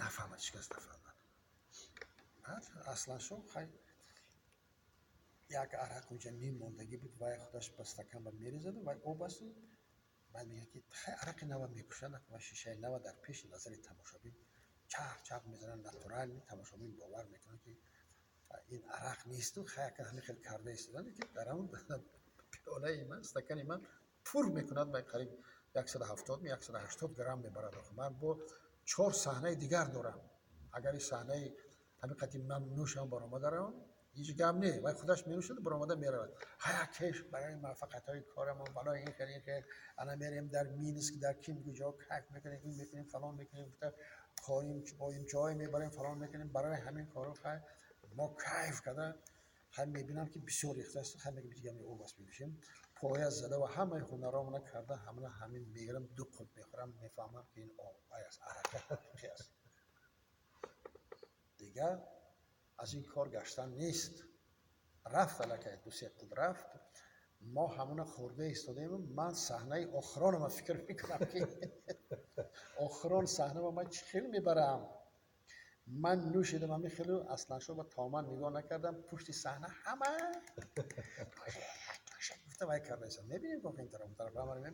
Нафаҳмад, ҳеч кас нафаҳмад. Баъд Асланшоҳ, хай, як арақ унҷа ним мондагӣ буд, вай худаш ба стакан ба мерезаду вай об асту. Баъд мегӯяд, ки хай, арақи нава мекушанд, ва шишаи нава дар пеши назари тамошобин чақ чақ мезананд, натуральный, тамошобин бовар мекунад, ки ин арақ несту. Хай, ака, ҳамин хел карда истодан, ки дар ҳамон пиёлаи ман, стакани ман пур мекунад ва қариб 170, 180 грамм мебарад. Ман бо чор саҳнаи дигар дорам. Агар ин саҳнаи ҳамин қати ман нӯшам, баромада равам, ҳеҷ гап не. Вай худаш менӯшаду баромада меравад. Ҳая, кеш барои муваффақиятҳои корамон, балои ин хел, ин хел, ана мерем дар Минск, дар ким куҷо кайф мекунем, ин мекунем, фалон мекунем, гуфта, хоҳем оимчаҳое мебарем, фалон мекунем. Барои ҳамин коро, хай, мо кайф карда, хай, мебинам, ки бисёр рехтааст. Хай, мегӯям, дигар об аст, менӯшем. Поя зада ва ҳамаи ҳунаромона карда, ҳамана ҳамин мегирам, ду қут мехӯрам, мефаҳмам, ки ин об аст, арақа ҳақиқӣ аст. Дигар аз ин кор гаштан нест. Рафт, аллакай ду-се қут рафт. Мо ҳамона хӯрда истодаем. Ман саҳнаи охиронама фикр мекунам, ки охирон саҳнама ман чӣ хел мебарам. Ман нӯшидам ҳамин хелу Асланшоҳ ба тамоман нигоҳ накардам. Пушти саҳна ҳама гуфта вай карда истод. Мебинем, ин тараф, он тараф ҳамаро.